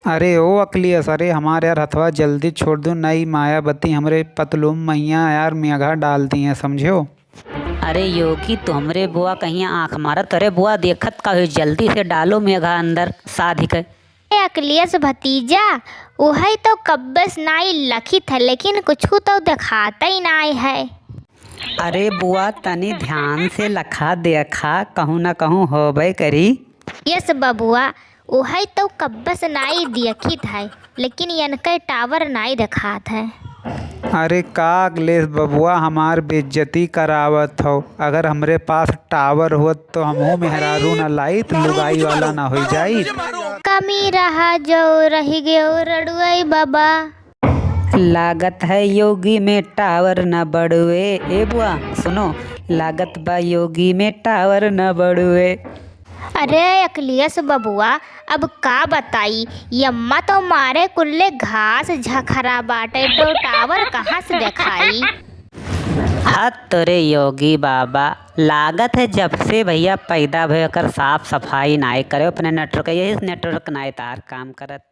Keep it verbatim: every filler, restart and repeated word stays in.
अरे ओ अखिलेश, अरे हमार यार हथवा जल्दी छोड़ दो, नई मायावती हमरे पतलून मइया यार मेघा डाल दी है, समझो। अरे योगी, तू हमरे बुआ कहिया आँख मारत, अरे बुआ देखत का हुई, जल्दी से डालो मेघा अंदर साधि के। ए अखिलेश भतीजा, उहई तो कब्बे से नाई लखित है, लेकिन कुछु तो देखातई नाई है। अरे बुआ, तनी ध्यान से लखा देखा, कहूँ न कहूँ होबे करी। यस बबुआ, उहई तो कब्बे से नाई देखित है, लेकिन यनके टावर नाई देखात है। अरे का अखिलेश बबुआ, हमार बेइज्जती करावत हो? अगर हमरे पास टावर होत तो हमहू मेहरारू न लाइत, लुगाई वाला न होई जाइत। कमी रहा जो रहि गयो रड़ुआई बाबा। लागत है योगी में टावर न बड़ुए। ए बुआ सुनो, लागत बा योगी में टावर न बड़ुए। अरे अखिलेश बबुआ, अब का बताई, यम्मा तो मारे कुल्ले घास झखरा बाटे, तो टावर कहाँ से देखाई? हद तोरे योगी बाबा, लागत है जब से भइया पैदा भए ओकर साफ सफाई नाय करे अपने नेटवर्क, यही से नेटवर्क नाय तार काम करत।